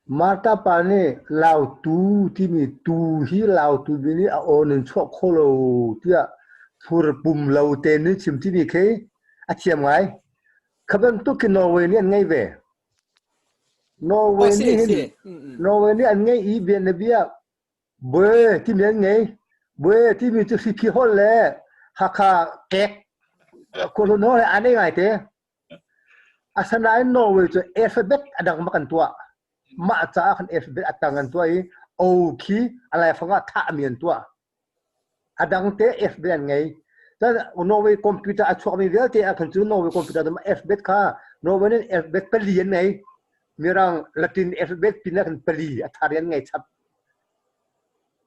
Martha pa nih Lautu timi tu hi Lautu mi nih a aw nan chuah kho lo tiah phurpum lo tein nan chim timi khi a thiam ngai. Kha bantuk khi Norway nih an ngei ve. Norway nih hin Norway nih an ngei i bianabia Bue timi an ngei. Bue timi cu hriphi holh le Hakha kek khuahlun holh he aa nei ngai te. Asinain Norway cu alphabet a dang bak an tuah. Mah caah khan alphabet a tang an tuah i O khi a laifang ah thahmi an tuah. A dang te alphabet an ngei. Cun Norway computer a chuakmi vialte ah khan cu Norway computer cu alphabet kha Norway nih alphabet pali an ngei. Mirang Latin alphabet pin ah khan pali a thar an ngei chap.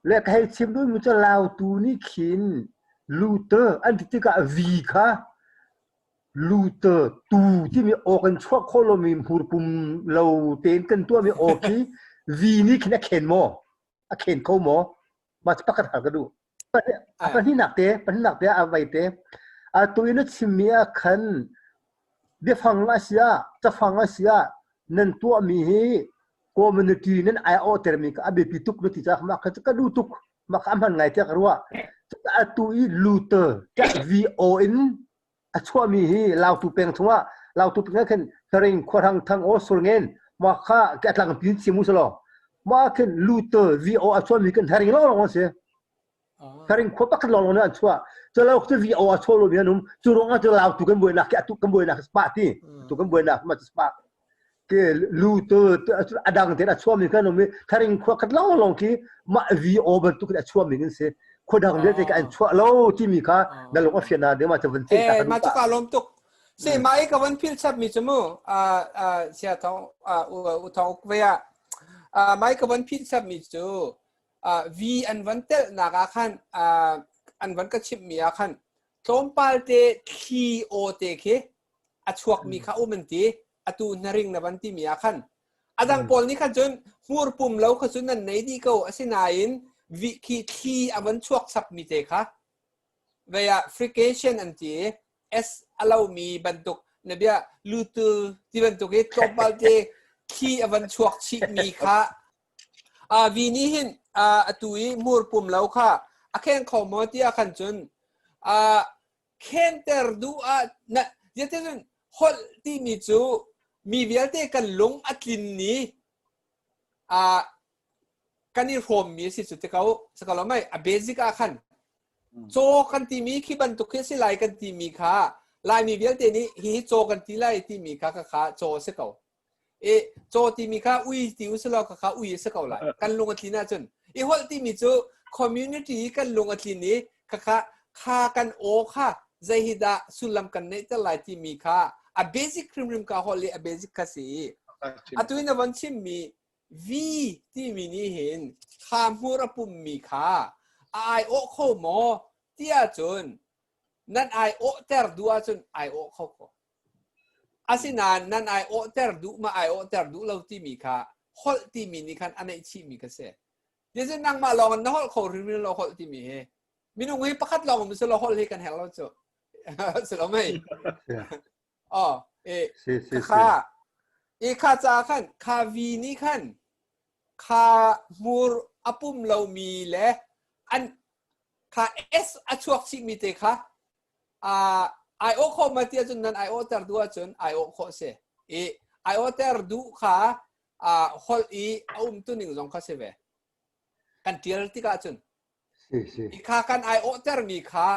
Le ka hei chim duhmi cu Lautu nih khin Luther an ti tikah V kha Luther tu timi aw kan chuah khawh lomi hmurpum lo tein kan tuahmi aw khi V nih khin a khen maw? A khen kho maw? Mah cu pakhat hal ka duh. A pahnihnak te, pahnihnak te a vai te. Atu i na chimmi ah khan biafang a si ah, cafang a si ah, nan tuahmi hi community nan aiawhtermi kha a biapi tuk na ti caah mah kha cu ka duh tuk. Mah kha a hman ngai tiah ka ruah. Atu i Luther tiah VO in a chuahmi hi Lautu peng chungah Lautu peng ah khin Hnaring khuahrang thang aw surngen mah kha a tlangpi in chim u selaw mah khin Luther VO a chuahmi kan Hnaring lawnglawng an si. Hnaring khua pakhat lawnglawng nih an chuah. Cu lo cu VO a chuah lomi an um. Cu ruangah cu Lautu kan buainak khi atu kan buainak spa ti. Atu kan buainak ma spa. Ke Luther a dang tein a chuahmi kan um i Hnaring khua khat lawnglawng khi mah VO bantuk in a chuahmi kan si. Khua dang vialte ka an chuah lo timi kha na lung a fian na ding ma cu van ta ka ma cu ka lawm tuk. Si ma i ka van phil chap mi cu mu sia thong u thong uk ve ah mai ka van phil chap mi cu V an van telh nak ah khan an van ka chimh mi ah khan tlawmpal te thli aw te khi a chuak mi kha um an ti atu hnaring na van ti mi ah khan a dang pawl nih khan cun hmur pum lo kha cun nan nei dih ko asinain vi khi thli a van chuak chap mi te kha vei ah frication an ti S a lo mi bantuk na bia lutu ti bantuk hi tlawmpal te thli a van chuak chih mi kha a vi nih hin atu i hmur pum lo kha a kheng kho maw tiah khan cun a khenter duh ah na cun holh timi cu mi vialte kan lung a tlin ni a kan i hrawmmi a si cu te ko si ko lo mei a basic ah khan caw kan timi khi bantuk khi si lai kan timi kha laimi vialte nih hihi caw kan ti lai timi kha kha kha caw a si ko E caw timi kha ui ti usulaw kha kha ui a si ko lai. Kan lung a tlin ahcun. I holh timi cu community kan lung a tlin i khakha kha kan aw kha zei hi dah sullam kan neihter lai timi kha a basic hrimhrim ka holh i a basic kha si. Atu in a von chimmi V timi nih hin kha hmur a pummi kha a ai awh kho maw tiah cun nan ai awhter duh ahcun ai awh kho ko. Asinain nan ai awhter duh ma ai awhter duh lo timi kha holh timi nih khan a neih chihmi kha si. Tisin nangmah lawng in na holh kho hrimhrim lo holh timi hi. Minung hi pakhat lawng um selaw holh hi kan herh lo cu. Si lo mei? Oh, e kha e kha ca khan kha vi nih khan kha hmur a pum lomi le an kha S a chuak chihmi te kha ai awh khawh ma ti ahcun nan ai awhter duh ahcun ai awh khawh si i ai awhter duh kha holh i a umtu ning zong kha si ve kan tial tikah cun i kha kan ai awhter mi kha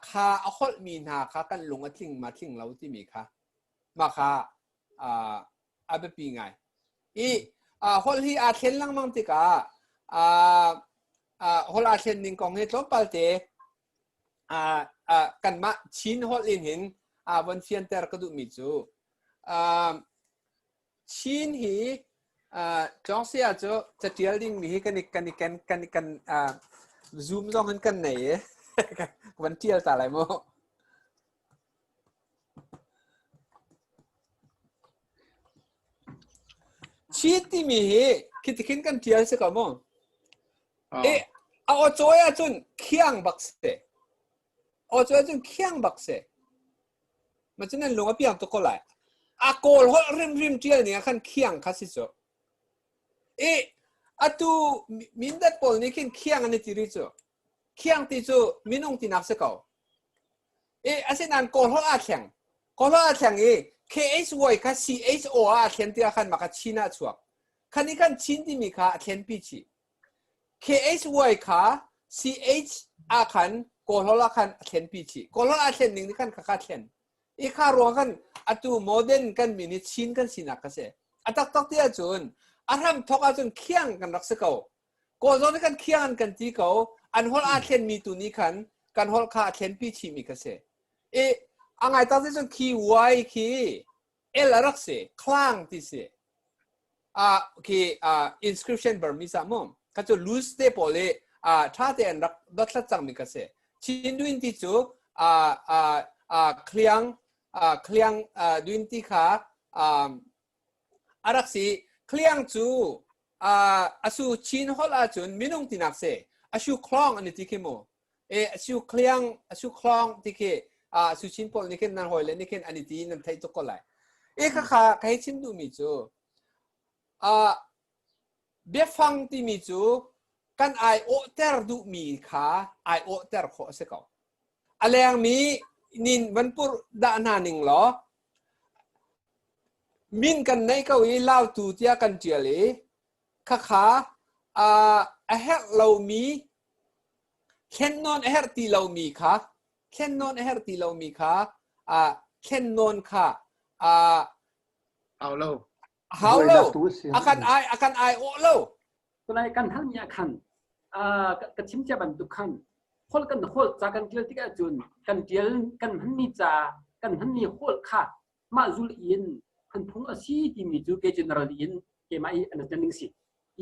kha a holh mi hna kha kan lung a tling ma tling lo timi kha mah kha a biapi ngai i holh hi aa thlen lengmang tikah holh aa thlen ning kong hi tlawmpal te kanmah Chin holh in hin von fianter ka duhmi cu Chin hi Tlawngsia cu catial dingmi hi kan i kan i kan kan kan Zoom zong in kan nei i ka van tial ta lai mu. Chin timi hi khitikhin kan tial si ko mu. E a aw cawi ahcun khiang bak si. Aw cawi ahcun khiang bak si. Ma cu nan lung a piang tuk ko lai. A kawl holh rimrim tial ning ah khan khiang kha si cu. I atu Mindat pawl nih khin khiang an i ti rih cu. Khiang ti cu minung tinak si ko. I asinain Kawlholh aa thleng. Kawlholh aa thleng i KHY kha CHO ah aa thlen tiah khan maka Chin ah a chuak. Khan i khan Chin timi kha a thlenpi chih. KHY kha CH ah khan Kawlholh ah khan a thlenpi chih. Kawlholh aa thlen ning nih khan khakha thlen. I kha ruang khan atu modern kan min hi Chin kan sinak ka si. A taktak ti ahcun a hram thok ahcun khiang kan rak si ko. Kawl zong nih kan khiang an kan ti ko. An holh aa thlenmi tu nih khan kan holh kha a thlenpi chihmi kha si. I a ngai tak cun khi Y khi L a rak si. Klang ti si. Khi inscription Burmese ah mu. Kha cu loose te pawl i tha te an rak dothlat cangmi kha si. Chin duin ti cu khliang khliang duin ti kha a rak si. Khliang cu asu Chin holh ahcun minung tinak si asu khlong an i ti khi mu e asu khliang asu khlong ti khi asu Chin pawl nih khin nan hawi le nih khin an i ti nan theih tuk ko lai e kha kha ka hei chim duhmi cu biafang timi cu kan ai awhter duhmi kha ai awhter khawh a si ko a lengmi nin van pur dah hna ning law Min kan nei ko i Lautu tiah kan ṭial i khakha a herh lomi thlennawn a herh ti lomi kha thlennawn a herh ti lomi kha thlennawn kha hau lo hau lo a kan ai a kan ai awh lo Tunai kan halmi ah khan ka chim cia bantuk khan holh kan holh ca kan ṭial tikah cun kan ṭial kan hmanmi ca kan hmanmi holh kha mah zul in kan phung a si timi cu ke general in keimah i understanding si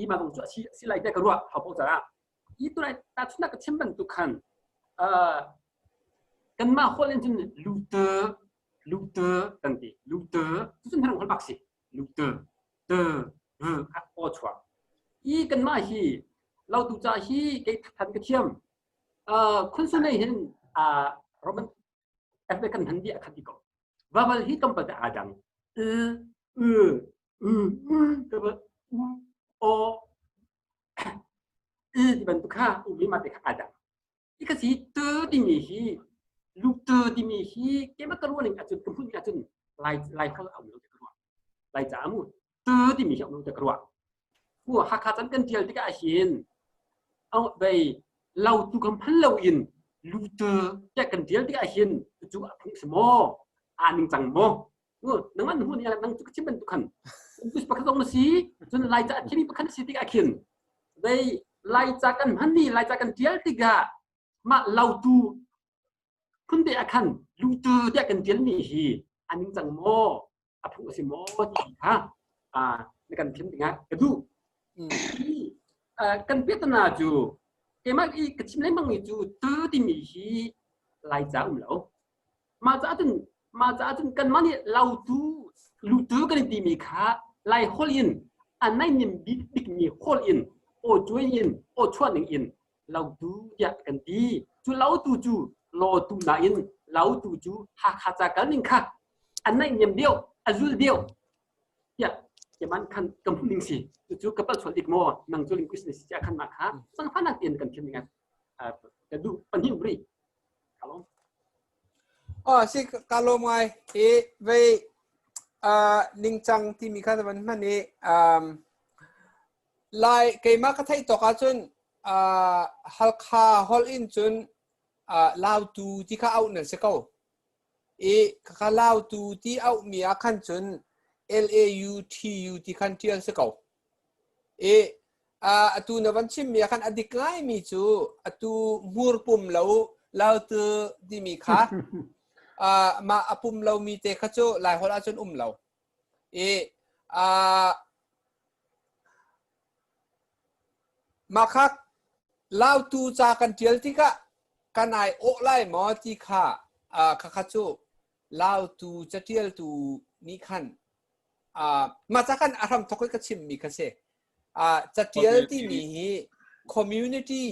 i mah kong cu a si si lai te ka ruah hau po caah i tunai tahchunhnak ka chim bantuk khan kanmah holh in cun lute lute kan ti lute cu cun holh bak si lute te v kha aw chuak i kanmah hi lautu ca hi kei than ka thiam khunsu nei hin Roman alphabet kan hman dih a khat dih ko vowel hi tlawmpal te aa dang e u u u u o i ti bantuk kha umi ma te kha aa dang hi ka si tu timi hi lu tu timi hi keimah ka ruah ning ahcun ka hmuh ning ahcun lai lai holh a um lo te ka ruah lai ca mu tu timi hi a um lo te ka ruah mu Hakha can kan tial tikah hin au bei lo tu kan phan lo in lu tu tiah kan tial tikah hin cu a phung si maw a ning cang maw nangmah na hmuh ning nang cu ka chim bantuk khan English pakhat zong na si cun Laica a thiami pakhat na si tikah khin dei Laica kan hmanmi Laica kan tial tikah mah lautu phun te ah khan lutu tiah kan tialmi hi a ningcang maw a phung a si maw ti kha na kan thim dingah ka duh kan piahtana cu keimah i ka chim lengmang mi cu tu timi hi Laica um lo Mah caah cun mah caah cun kanmah nih lautu lutu kan i timi kha Lai holh in a naihniam bik bikmi holh in aw cuai in aw chuah ning in lautu tiah kan ti. Cu lautu cu lawtu nain lautu cu Hakha ca kal ning kha a naihniam deuh a zul deuh tiah keman khan ka hmuh ning si. Cucu ka palh sual dik maw nang cu linguist na si tiah khan mah kha sangfanak tein kan thiam ning ah ka duh pahnih ri. Oh, si ka lawm ngai. Hi vei ningcang timi kha van hman i Lai keimah ka theih tawk ahcun Halkha holh in cun Lautu ti kha auh nan si ko. I khakha Lautu ti auhmi ah khan cun L-A-U-T-U ti khan ṭial si ko. I atu na van chimmi ah khan a dik ngaimi cu atu hmur pum lo lautu timi kha mah a pum lomi te kha cu Laiholh ahcun um lo. I mah kha lautu ca kan ṭial tikah kan ai awh lai maw ti kha khakha cu lautu caṭialtu nih khan mah ca khan a hram thok i ka chimmi kha si. Catial timi hi community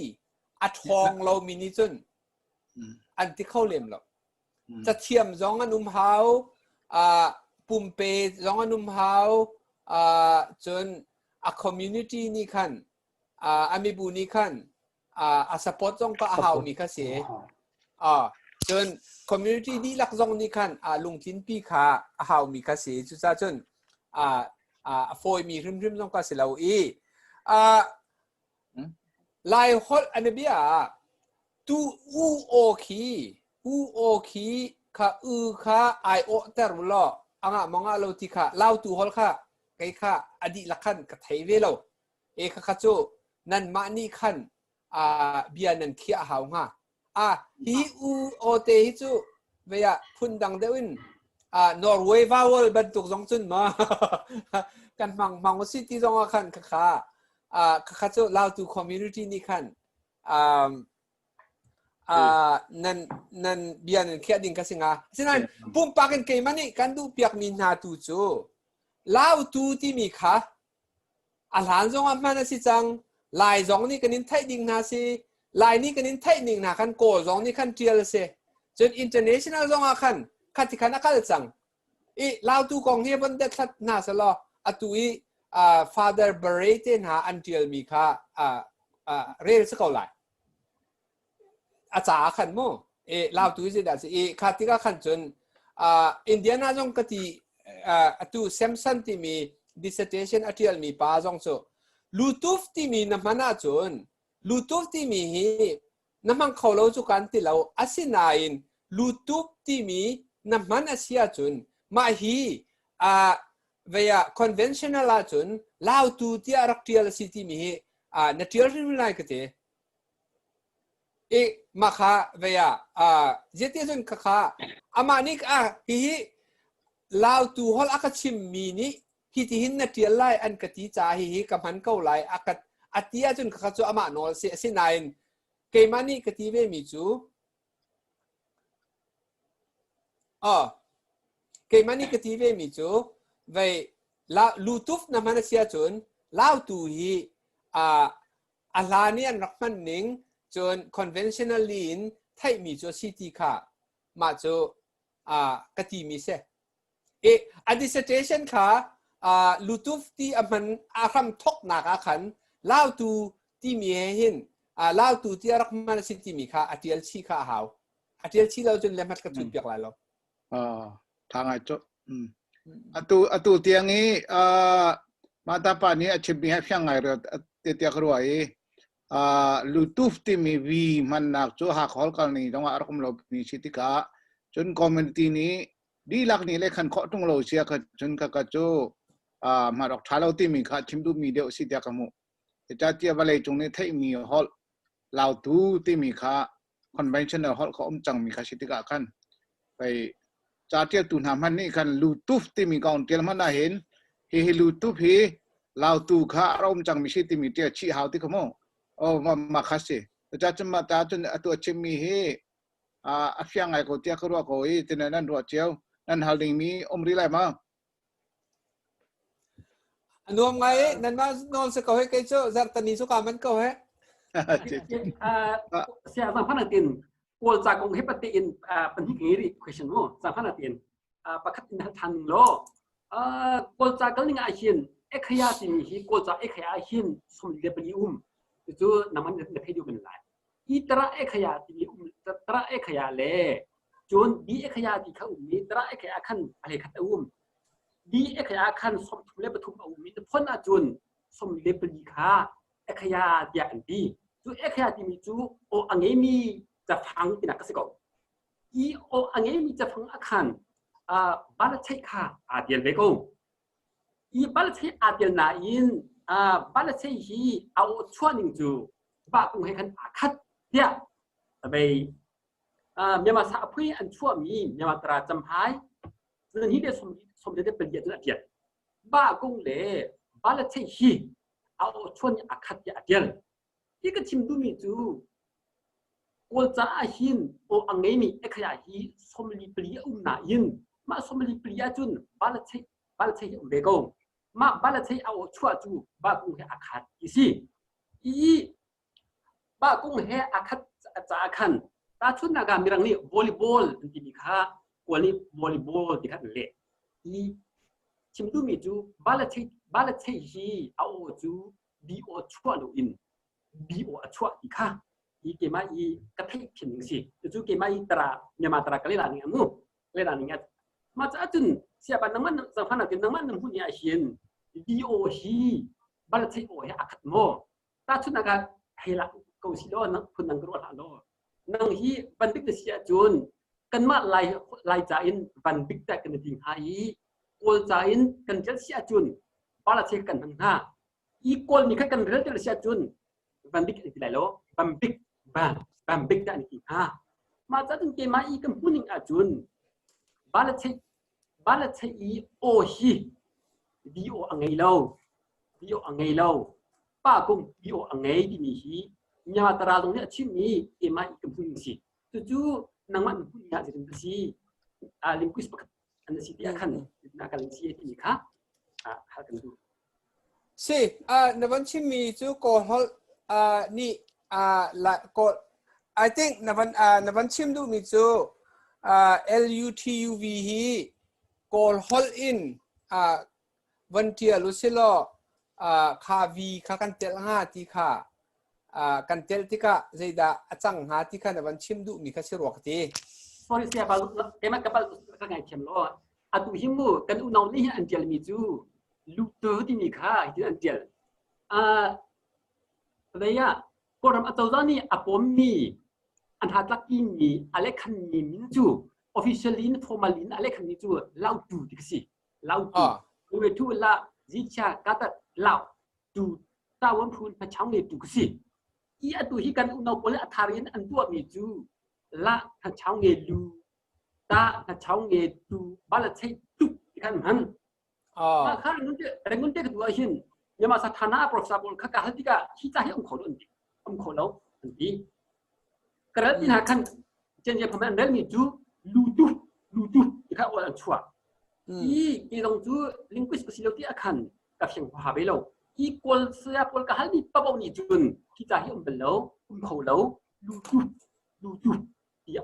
a ṭhawng lomi nih cun an ti kho lem lo. Cathiam zong an um hau, pumpe zong an um hau, cun A community nih khan a mibu nih khan a support zong ka a hau mi kha si. Cun community dihlak zong nih khan lungtlin pi kha a hau mi kha si. Cucaah cun a fawi mi hrimhrim zong ka si lo i Lai holh an bia ah tu u aw khi u aw khi kha u kha ai awh ter law anga manga lo ti kha lautu hol kha kei kha a dihlak khan ka thei ve lo. E kha kha cu nan mah nih khan bia nan khiah hau hnga. A hi u aw te hi cu vei ah phun dang deuh in Norway vowel bantuk zong cun ma kan hmang hmang si ti zong ah khan kha kha kha kha cu Lautu community nih khan nan nan bia nan khiah ding ka si nga. Asinain pumpak in keimah nih kan duh piakmi hna tu cu Lautu timi kha A hlan zong ah hman a si cang. Lai zong nih kan in theih ding hna si. Lai nih kan in theih ning hna khan Kawl zong nih khan ṭial a si. Cun international zong ah khan khati khan a kal cang. I Lautu kong hi von dethlat hna selaw atu i Father Beret te hna an ṭialmi kha rel si ko lai. A ca khan mu e Lautu hi zeidah si i kha tikah khan cun Indiana zong ka ti atu Samson timi dissertation a ṭialmi pa zong cu Lutuf timi na hman ahcun Lutuf timi hi na hmang kho lo cu kan ti lo asinain Lutuf timi na hman a si ahcun mah hi vei ah conventional ahcun Lautu tiah rak ṭial a si timi hi na ṭial hrimhrim lai ka ti. I mah kha vei ah zeiti cun khakha amah nih ah hihi Lautu holh a ka chimmi nih hitihin na ṭial lai an ka ti caah hihi ka hman ko lai a ka a ti ahcun khakha cu amah nawl si. Asinain keimah nih ka ti vemi cu oh keimah nih ka ti vemi cu vei Lutuf na hman a si ahcun Lautu hi a hlan i an rak hman ning cun conventionally in theihmi cu a si ti kha mah cu ka timi si. I a dissertation kha Lutuf ti a hman a hram thoknak ah khan Lautu timi he hin Lautu ti a rak hman a si timi kha a tial chih kha a hau. A tial chih lo cun lehmat ka thut piak lai lo. Tha ngai cu. Atu atu tiang i mah pa nih a chimmi hi fiang ngai te tiah ka ruah i Lutuf timi vi hmannak cu Hakha kal ni zongah a rak um lo mi si tikah cun community nih dihlak nih le khan khawh tung lo sia kha cun ka ka cu hman awk tha lo timi kha chim duhmi deuh si tiah ka hmuh. Zeicahtiah vawlei cung nih theihmi holh Lautu timi kha conventional holh kha um cangmi kha si tikah khan pei ca ṭialtu hna hmanh nih khan Lutuf timi ka on ṭial hmanh ahhin hihi Lutuf hi Lautu kha a um cangmi si timi ṭial chih hau ti kha mu oh ma ma kha si ca cun ma ta cun atu a chimmi hi a fiang ngai ko tiah ka ruah ko i tinan nan ruah cio nan hal dingmi um rih lai ma A nuam ngai i nanmah nawl si ko he kei cu zarhtani cu kaa manh ko he. Sia zang hman tin kawl ca kong he pate in pahnih ka ngei rih question mu zang hman tin pakhat in hal than ning law kawl ca kal ning ah hin ekhaya timi hi kawl ca ekhaya ah hin som le pali um cu nangman na thei duh men lai i tara ekhaya timi um tara ekhaya le Cun bi ekhaya ti kha um i tara ekhaya khan a hlei khat a um. Bi ekhaya khan 33 a um i na phon ahcun 14 kha ekhaya tiah an ti. Cu ekhaya timi cu aw a ngeimi cafang tinak ka si ko. I aw a ngeimi cafang ah khan balachaih kha aa tel ve ko. I balachaih aa tel nain balachaih hi a aw chuah ning cu bahkung he khan aa khat tiah vei Myanmar sa a phui an chuahmi Myanmar tara camhai cun hi le som le pali ah cun a tial. Ba kung le ba le chei hi a aw chuan a khat tiah a tial. Hi ka chim duhmi cu Kawl caah hin aw a ngeimi ekhaya hi 44 a um nain mah 44 ahcun ba le chei ba le chei hi um ve ko. Mah ba le chei a aw chuah cu ba kung he a khat ti si. Hi Mah kung he aa khat caah khan tahchunhnak ah Mirang nih volleyball an timi kha Kawl nih volleyball ti kha an leh. Hi chim duhmi cu Bala chei hi a aw cu bi aw chuah loin bi aw a chuah ti kha hi keimah i ka theih thin ning si. Cucu keimah i tara Myanmar tara ka lela ning amu lela ning at ma ca cun siapa nangman zangfan ah nangman nam hun ah hin bi aw hi bala chei aw hi a khat maw ta chun ah hei la ko si law nang phun nang ka ruah hlah law nang hi van bik na si ahcun kanmah lai lai ca in van bik ta kan ti hnga i kawl ca in kan ṭial si ahcun pala che kan hmang hna i kawl mi kha kan rel ṭial si ahcun van bik an ti lai lo van bik van van bik dah an ti hnga mah ca cun keimah i kan hmuhning ahcun bala che bala che i aw hi di aw a ngei lo di aw a ngei lo pa kung di aw a ngei timi hi Myanmar tara zong nih a chimmi keimah i kan hmuhning si cucu nangmah na hmuhning ah zeitin si linguist pakhat an si ti ah khan na kan si timi kha hal kan duh. Si, na van chimmi cu Kawl holh nih Kawl I think na van na van chim duhmi cu LUTUV hi Kawl holh in van ṭial u silaw kha V kha kan telh hnga ti kha kan telh tikah zeidah a cang hnga ti kha na van chim duhmi kha si rua ka ti. Sorry saya pal keimah ka pal ka ngaithiam lo. Atu hi mu kan unau nih hin an ṭialmi cu lutu timi kha hitin an ṭial. Vei ah Kawlram acozah nih a pawmmi an hatlakimi a lekhanmi min cu officially in formally in a lekhanmi cu lautu ti ka si. Lautu. Uwe tu la zicha kata lau tu tawan phun hmachang le tu ka si. I atu hi kan unau pawl a thar in an tuahmi cu la hmachang nge lu ta hmachang nge tu bala chei tuk ti khan hman. Mah kha Rangoon te ka tu ah hin Myanmar sa thana professor pawl kha ka hal tikah hi ca hi um kho lo an ti. Um kho lo an ti. Ka ral ti hna khan Chen Ye Pham an relmi cu lu tu lu tu ti kha an chuah. Hi ke zong cu linguist ka si lo ti a khan ka fiang ha ve lo. Hi kawl saya pawl ka halmi pabo nih cun hi ca hi um bal lo, um kho lo, lu tu lu tu ti a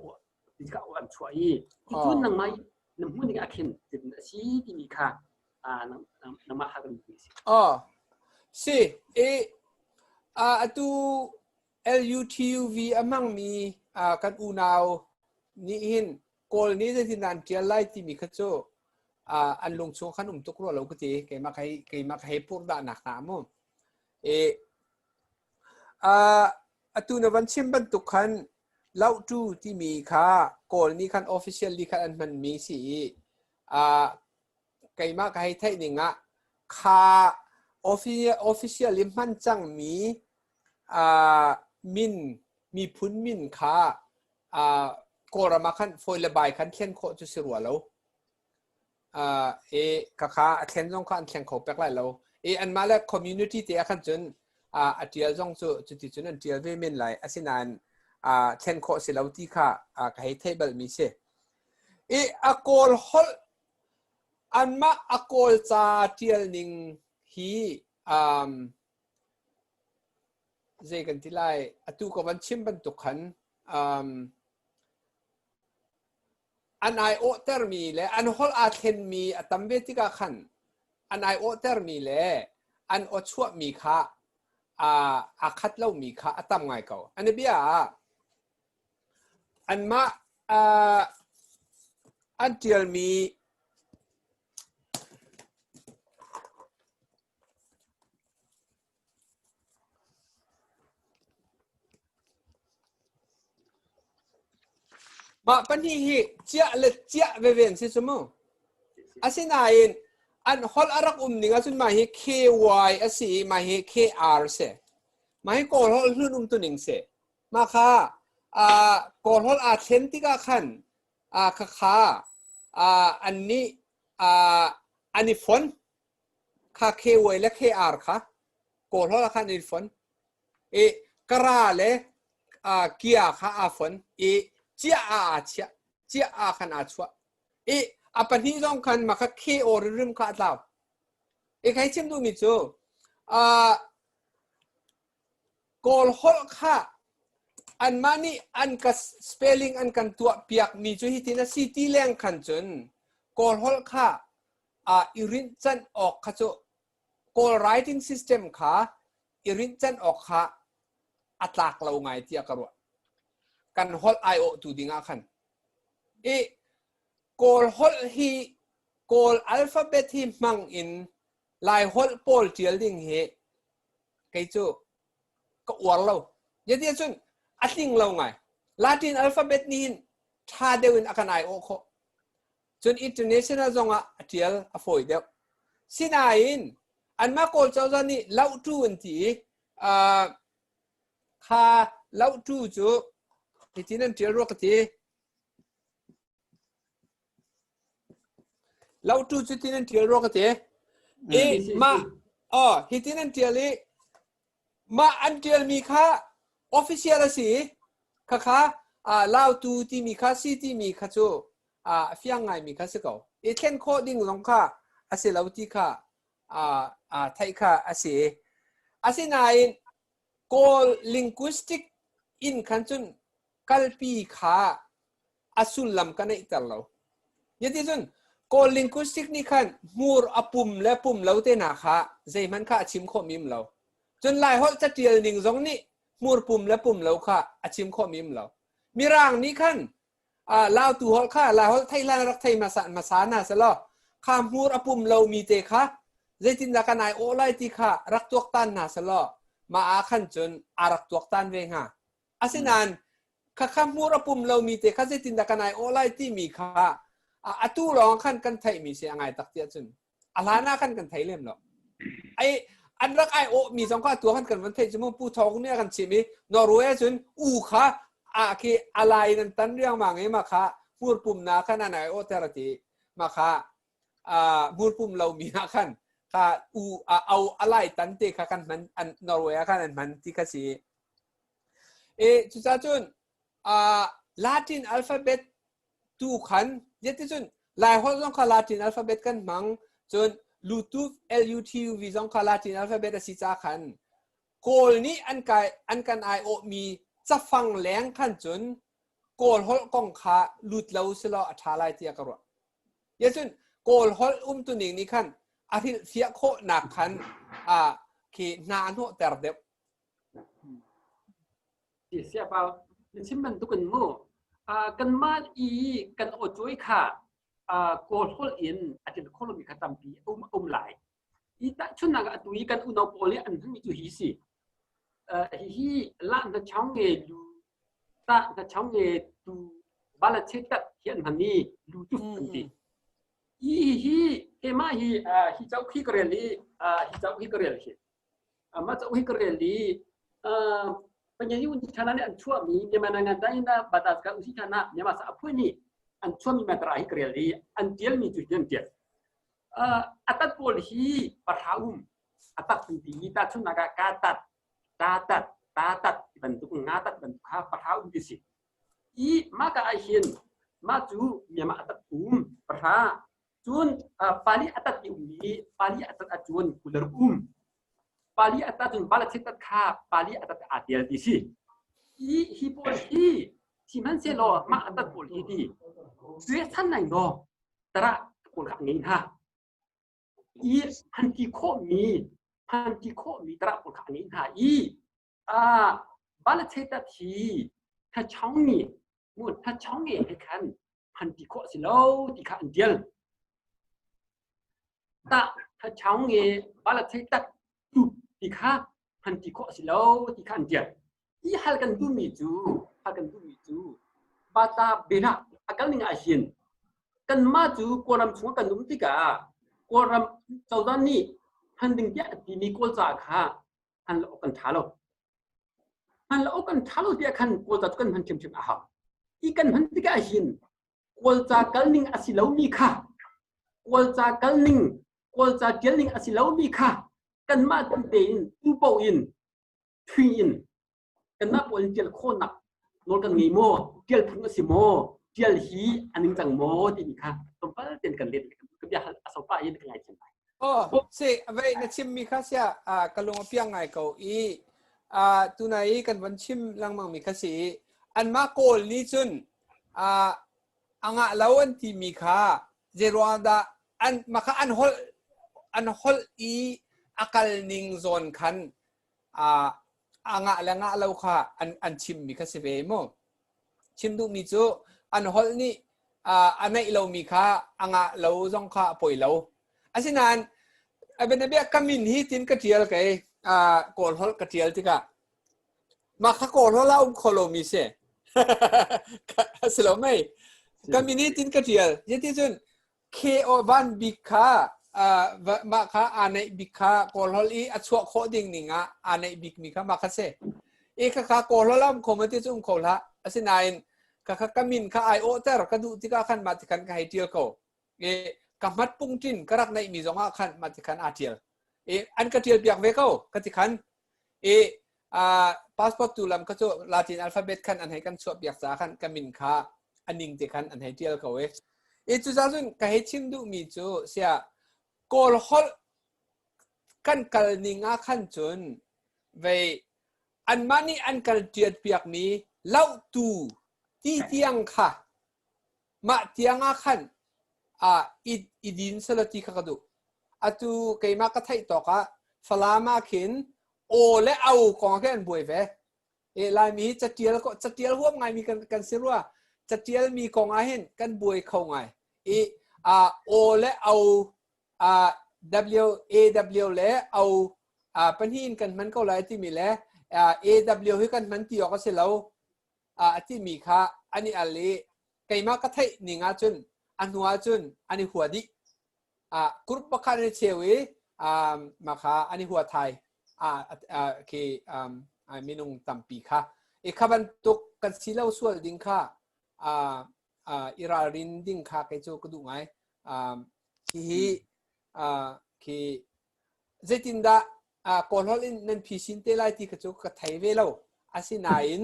ti kha an chuah i cu nangmah na hmuh ning ah khin tin a si timi kha nangmah ha kan si. Oh, si e atu LUTUV a hmangmi kan unau nih hin Kawl nih zeitin an ṭial lai timi kha cu an lungchung khan um tuk rua lo ka ti. Keimah ka hei keimah ka hei purhdahnak hna mu. E, atu na van chim bantuk khan Lauhtu timi kha Kawl nih khan officially khan an hmanmi si i keimah ka hei theih ning ah kha officially hman cangmi min miphun min kha Kawlram ah khan fawi le bai khan thlen khawh cu si rua lo. E ka kha a thlen zong kha an thleng kho pek lai lo. E anmah le community te ah khan cun a tial zong cu cuti cun an tial ve men lai. Asinain thlen khawh si lo ti kha ka hei theih balmi si. E a Kawl holh anmah a Kawl ca tial ning hi um, zei kan ti lai atu ka van chim bantuk khan um, an ai awhtermi le an holh aa thlenmi a tam ve tikah khan an ai awhtermi le an aw chuahmi kha aa khat lomi kha a tam ngai ko. An bia ah anmah an ṭialmi Mah pahnih hi ciah le ciah veve an si cu mu. Asinain an holh a rak um ning ahcun mah hi KY a si i mah hi KR a si. Mah hi Kawl holh hlun um tu ning si. Mah kha uh, Kawl holh aa thlen tikah khan uh, khakha uh, an nih uh, an i fon kha KY le KR kha Kawl holh ah khan an i fon. I kara le uh, kia kha aa fon i cia ah aa chiah cia ah khan aa chuah i a pahnih zong khan mah kha KO rim kha a tlau i kai chim duhmi cu uh, Kawl holh kha anmah nih an ka spelling an kan tuah piak mi cu hitin a si ti leng khan cun Kawl holh kha uh, i rinh can awk kha cu. Kawl writing system kha i rinhcanh awk kha a tlak lo ngai tiah ka ruah. Kan holh aiawhtu ding ah khan. I Kawl holh hi Kawl alphabet hi hmang in Lai holh pawl ṭial ding hi kei cu ka uar lo. Zeiti cun a tling lo ngai. Latin alphabet nih hin ṭha deuh in a kan aiawh khawh. Cun international zongah a ṭial a fawi deuh. Sinain anmah Kawl cozah nih lohtu an ti i kha lohtu cu hitin an ṭial rua ka ti. Lohtu cu tin an ṭial rua ka ti. I mah oh hitin an ṭial i mah an ṭialmi kha official a si i khakha lautu timi kha si timi kha cu a fiang ngaimi kha si ko. I thlen khawh ding zong kha a si lo ti kha theih kha a si. Asinain Kawl linguistic in khan cun kalpi kha a sullam ka neihter lo. Yaticun Kawl linguistic nih khan hmur a pum le pum lo te hna kha zeihmanh kha a chim khawh mi um lo. Cun Laiholh catial ning zong nih hmur pum le pum lo kha a chim khawh mi um lo. Mirang nih khan Lautu holh kha Laiholh thei hlan rak thei hmasa hmasa hna selaw kha hmur a pum lomi te kha zeitindah kan ai awh lai ti kha rak tuaktan hna selaw mah ah khan cun a rak tuaktan ve hnga. Asinain khakha hmur a pum lomi te kha zeitindah kan ai awh lai timi kha atu lawng khan kan theihmi si a ngai tak tiah cun a hlan ah khan kan thei lem lo. Ai an rak ai awh mi zong kha atu khan kan van theih cu mu Pu Thawng nih a kan chim i Norway cun u kha a khi a lai in an tan riangmang i ma kha hmur pum na khan an ai awh ter ati ma kha hmur pum lo mi ah khan kha u a au a lai tan te kha kan hman an Norway ah khan an hman ti kha si E cucacun Latin alphabet tu khan zeticun Laiholh zong kha Latin alphabet kan hmang cun Lutuf L-U-T-U-V zong kha Latin alphabet a si ca khan Kawl nih an kai an kan ai awhmi cafang leng khan cun Kawl holh kong kha lut lo selaw a ṭha lai tiah ka ruah. Yacun Kawl holh umtuning nih khan a hrilhfiah khawhnak khan khi hna a hnawhter deuh. Siapa na chim bantuk in mu kanmah i kan awcawi kha Kawl holh in a ṭil kho lomi kha tampi um um lai. I tahchunhnak ah atu i kan unau pawl nih an hmanmi cu hi si. Hihi lah na chaung nge lu tah na chaung nge tu bala che tat hi an hman i lu tu an ti. Hi hi keimah hi hi cauk hi ka rel i hi cauk hi ka rel hi. Mah cauk hi ka rel i Panyan un thana nih an chuahmi Myanmar nangan ina batas ka usi thana Myanmar sa aphui nih an chuahmi matara hi ka rel i an tialmi cu hi an tial. Atat pawl hi pahra um atat an ti i tahchunhnak ah ka tat, ta tat, ta tat ti bantuk nga tat bantuk kha pahra um ti si. I mah ka ah hin mah cu Myanmar atat um pahra Cun pali a tat i um i pali a tat ahcun kular um. Pali a tat cun bala tat kha pali a tat aa tel ti si. Hi hi pawl hi sihmanhsehlaw mah a tat pawl hi ti sue san nai law tara pawl kha ngei hna. I han ti khawhmi han ti khawhmi tara pawl kha ngei hna i bala tat hi thachong ni mu thachong nge he khan han ti khawh si lo ti kha an tial. Tah thachang nge bala thei tak tu ti kha han ti khawh si lo ti kha an tial. Hi hal kan duhmi cu hal kan duhmi cu bata bena a kal ning ah hin kanmah cu Kawlram chung kan um tikah Kawlram cozah nih han ding tiah a timi Kawlca kha han lo kan tha lo. Hman lo kan ṭha lo tiah khan Kawlca cu kan hman ṭhiamṭhiam a hau. Hi kan hman tikah hin Kawlca kal ning a si lomi kha Kawlca kal ning Kawlca ṭial ning a si lomi kha kanmah tu tein tu paoh in thui in kanmah pawl in ṭial khawhnak nawl kan ngei maw? Ṭial phung a si maw? Ṭial hi a ningcang maw? timi kha tlawmpal tein kan let ka bia hal a sopa in ka ngaithiam lai. Oh, si, vei na chimmi kha sia ka lung a piang ngai ko i tunai i kan von chim lengmang mi kha si i anmah Kawl nih cun a ngah lo an timi kha zeiruang dah an mah kha an holh an holh i A kal ning zawn khan a ngah le ngah lo kha an chimmi kha si ve mu. Chim duhmi cu an holh nih a neih lomi kha a ngah lo zong kha a poi lo. Asinain bianabia ka min hi tin ka ṭial kei Kawl holh ka ṭial tikah mah kha Kawl holh ah um kho lomi si. A si lo mei? Ka min hi tin ka ṭial. Zeticun KO van bik kha mah kha aa neih bik kha Kawlholh i a chuah khawh ding ning ah aa neih bik mi kha mah kha si. I khakha Kawlholh a um kho ma ti cu um kho hlah. Asinain khakha ka min kha ai awhter ka duh tikah khan mah ti khan ka hei ṭial ko. I ka hmat pungṭin ka rak neih mi zong ah khan mah ti khan aa ṭial. I an ka ṭial piak ve ko ka ti khan. I passport tu lam kha cu Latin alphabet khan an hei kan chuah piak caah khan ka min kha a ning te khan an hei ṭial ko i. I cucaah cun ka hei chim duhmi cu sia Kawl holh kan kal ning ah khan cun vei anmah nih an kal ṭiat piakmi lohtu ti tiang kha mah tiang ah khan i din selaw ti kha ka duh. Atu keimah ka theih tawk ah Falam ah khin aw le au kong ah khin an buai ve. E Laimi hi catial catial huam ngaimi kan si rua. Catial mi kong ah hin kan buai kho ngai. I aw le au W A W le au pahnih in kan hman ko lai timi le A W hi kan hman ti awk a si lo a timi kha an i al i keimah ka theih ning ahcun a hnu ahcun an i hua dih. Group pakhat an i cheu i mah kha an i hua thai khi minung tampi kha. I kha bantuk kan si lo sual ding kha i ralrin ding kha kei cu ka duh ngai. Hihi khi zeitindah Kawlholh in nan phisin te lai ti kha cu ka thei ve lo. Asinain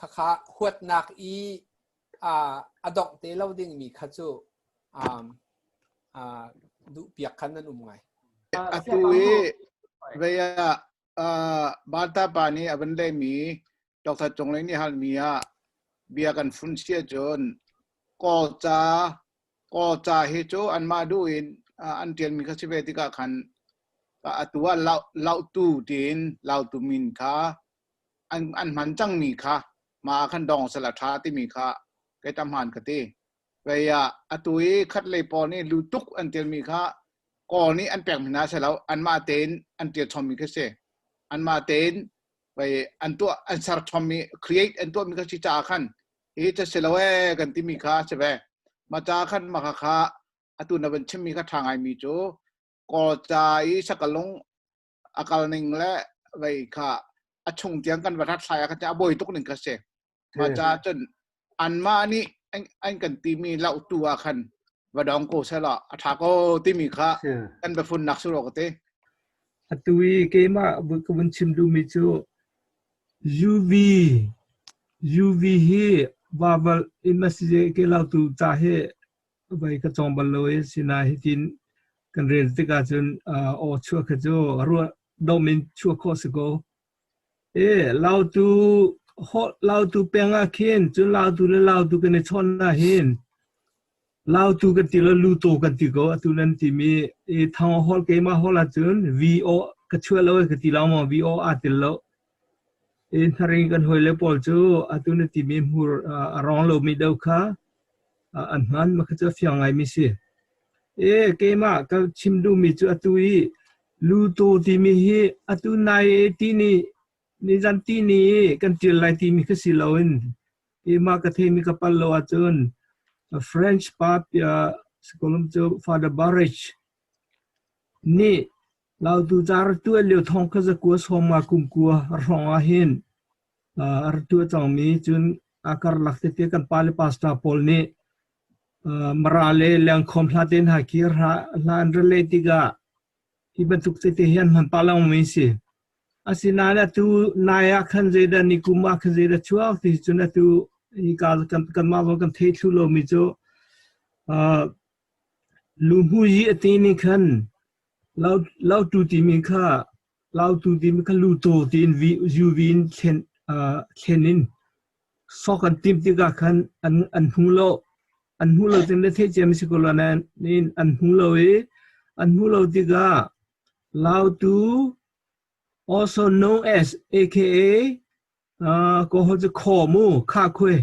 khakha huatnak i a dongh te lo dingmi kha cu duhpiak khan nan um ngai. Atu i vei ah Martha pa nih a van lehmi Dr. Cung Leng nih halmi ah bia kan fun si ahcun Kawlca Kawlca hi cu anmah duh in an ṭialmi kha si ve tikah khan atu ah lautu tiin lautu min kha an hman cangmi kha mah ah khan dong sal a ṭha timi kha kei ta hmaan ka ti. Vei ah atu i khat lei pawl nih lutuk an ṭialmi kha Kawl nih an pekmi hna si lo anmah tein an ṭial chommi kha si. Anmah tein vei an tuah an ser chommi create an tuahmi kha si caah khan hi ca si lo ee kan timi kha si ve. Mah caah khan mah kha atu na van chimmi kha ṭha ngaimi cu Kawlca i sakalung a kal ning le vei kha a chung tiang kan va hlathlai ah khan a buai tuk ning kha si. Mah caah cun anmah nih an kan timi lauhtu ah khan va dong ko selaw a ṭha ko timi kha kan biafunnak si rua ka ti. Atu i keimah ka vun chim duhmi cu UV UV hi vaval in a si ke lautu ca hi vai ka cawng bal lo i sinain hitin kan rel tikah cun aw chuah kha cu ruah dom in chuah khawh si ko. E lautu lautu peng ah khin cun lautu le lautu kan i chawn ah hin lautu kan ti lo luto kan ti ko atu nan timi i thang hol keimah hol ahcun VO ka chuah lo ka ti lo maw VO aa tel lo. I hnaring kan hawile pawl cu atu na timi hmur a rong lomi deuh kha an hman mah kha cu a fiang ngaimi si. E keimah ka chim duhmi cu atu i lutu timi hi atu nai ti ni nizan ti ni i kan ṭial lai timi kha si loin keimah ka theimi ka pal lo ahcun French pa sikolum cu Father Barrage nih Lautu ca ra tuah lio thong kha zakua sawma kum kua hrawng ah hin a ra tuah cangmi cun a karlak tete kan pale pastor pawl nih Mara le lengkhawm hla te hna khi hla an ra leh tikah hi bantuk tete hi an hman pah lengmang si. Asinain atu nai ah khan zeidah ni kum ah khan zeidah chuak ti cun atu hika kanmah zong kan thei thlu lomi cu luhmuhzi a ti ning khan Lautu timi kha lautu timi kha lutaw tiin UV in thlen in sok an timh tikah khan an hmu lo. An hmu lo cun na theih ciami si ko lo nain an hmu lo i An hmuh lo tikah Lautu also known as aka Kawl cu khaw mu kha khui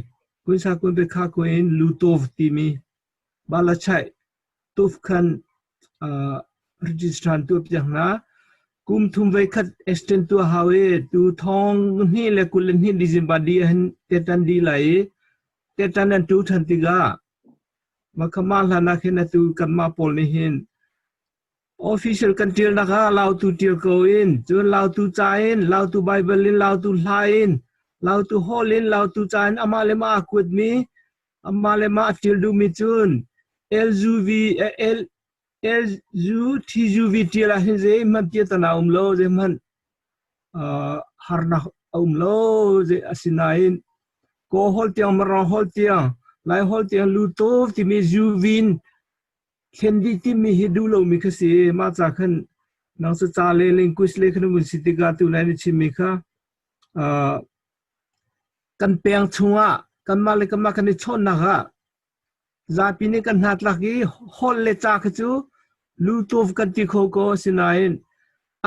kun sa kun pe kha khui in Lutov timi Balachaih tuf khan register an tuah piak hna. Kum thum voi khat extend tuah hau i tu thong hnih le 22 December di hin tetan di lai i tetan an tu than tikah makhama hlan ah khin atu kanmah pawl nih hin official kan tial nak ah Lautu tial ko in cun Lautu ca in Lautu Bible in Lautu hla in Lautu hall in Lautu ca in amah le mah a kuat mi amah le mah a tial duhmi cun LUV L LUTUV tial ah hin zeihmanh piatana um lo zeihmanh harnak a um lo zei asinain Kaw holh tiang Mirang holh tiang Lai holh tiang Lutov timi Zuvin thlen dih timi hi duh lomi kha si mah ca khan nang cu ca le linguist le khan vun si tikah tu nai na chimmi kha Kan peng chungah kanmah le kanmah kan i chawnhnak ah zapi nih kan hnatlak i holh le ca kha cu lutuf kan ti kho ko asinain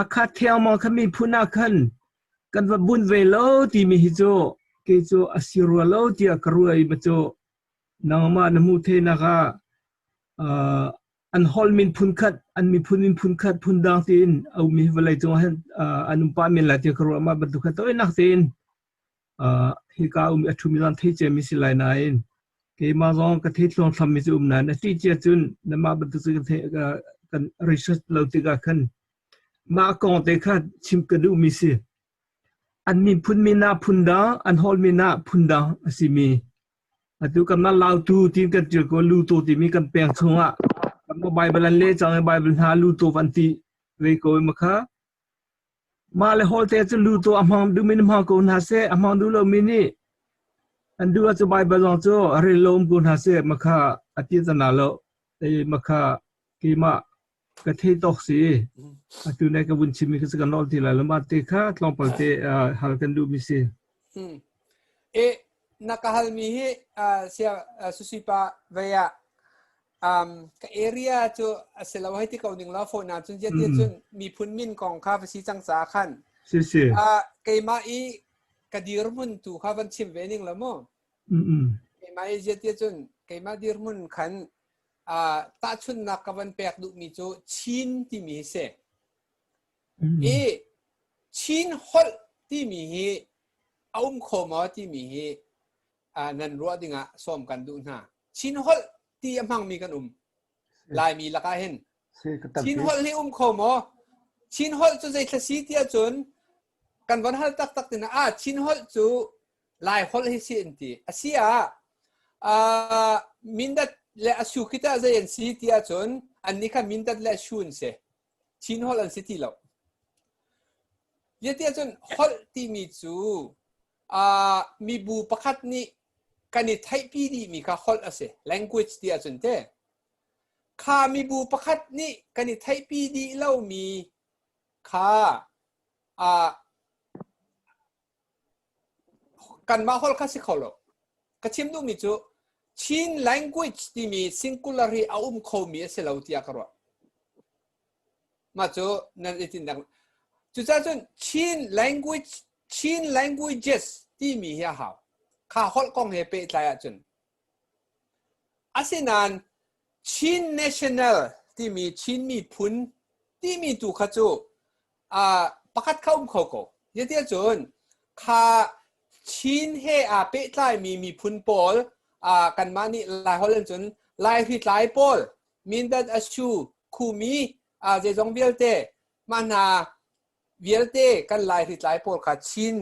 a khat thiangmang kha miphun ah khan kan va bunh ve lo timi hi cu kei cu a si rua lo tiah ka ruah i cu nangmah na hmuh theihnak ah an holh min phunkhat an miphun min phunkhat phundang tiin a ummi vawlei cung ah hin an um pah men lai tiah ka ruah mah bantuk kha toinak tein hika um a ṭhumi zong thei ciami si lai nain keimah zong ka thei thluang thlammi cu um nain a ṭih cia cun namah bantuk cu kan research lo tikah khan mah kong te kha chim ka duhmi si an miphun min ah phundang an holh min ah phundang a simi Atu kanmah Lautu tiin kan ṭial ko Lutu timi kan peng chungah kanmah Baibal an leh cang i Baibal hna Lutu an ti ve ko i makha. Mah le hawlte cu Lutu a hmang duhmi nih hmang ko hna seh, a hmang duh lomi nih an duh ahcun Baibal zong cu rel lo um ko hna seh makha a ti ta na lo. Ei makha keimah ka thei tawk si. Atu nai ka vun chimmi kha cu kan nol ti lai lo mah te kha tlawmpal te hal kan duhmi si. E na ka halmi hi sia susipa vei ah ka area cu a si lo hei ti ko ning law phone ah cun zia ti cun miphun min kong kha va si cang ca khan si si keimah i ka dirhmun tu kha van chim ve ning la mu keimah i zia ti cun keimah dirhmun khan tahchunhnak ka van pek duhmi cu Chin timi hi si. I Chin holh timi hi a um kho maw timi hi nan ruah dingah sawm kan duh hna. Chin holh ti a hmangmi kan um. Laimi lakah hin. Chin holh hi um kho maw? Chin holh cu zeithla si ti ahcun kan von hal taktak tin ah Chin holh cu Lai holh hi si an ti. A si ah Mindat le Asu khi tah zei an si ti ahcun annih kha Mindat le Asu an si. Chin holh an si ti lo. Zeiti ahcun holh timi cu mibu pakhat nih kan i theihpi dihmi kha holh a si. Language ti ahcun te. Kha mibu pakhat nih kan i theihpi dih lomi kha kanmah holh kha si kho lo. Ka chim duhmi cu Chin language timi singular hi a um khomi a si lo tiah ka ruah. Mah cu nan i tindak. Cucaah cun Chin language Chin languages timi hi a hau. Kha holh kong he pehtlai ahcun. Asinain Chin national timi Chin miphun timi tu kha cu pakhat kha um kho ko. Zeitiahcun kha Chin he aa pehtlaimi miphun pawl kanmah nih Laiholh in cun Laihritlai pawl Mindat Ashu Khumi zeizong vialte mah hna vialte kan Laihritlai pawl kha Chin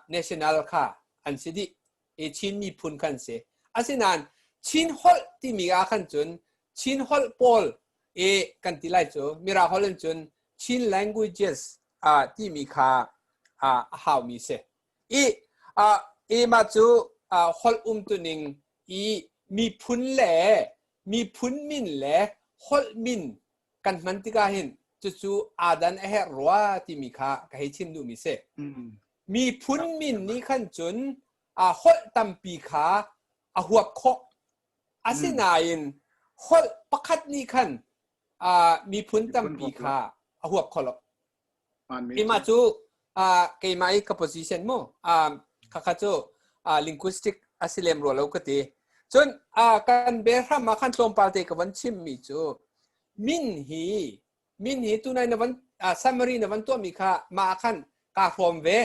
national kha an si dih. I Chin miphun khan si. Asinain Chin holh timi ah khan cun Chin holh pawl i kan ti lai cu Mirang holh in cun Chin languages timi kha a haumi si. I i mah cu holh umtuning i miphun le miphun min le holh min kan hman tikah hin cucu aa dan a herh rua timi kha ka hei chim duhmi si. Miphun min nih khan cun holh tampi kha a huap khawh. Asinain holh pakhat nih khan. Miphun tampi kha a huap kho lo. Ima cu keimah i ka position mu khakha cu linguistic a si lem rua lo ka ti. Cun kan behram ah khan tlawmpal te ka van chim mi cu min hi min hi tunai na van summary na van tuah mi kha mah khan kaa hrawm ve.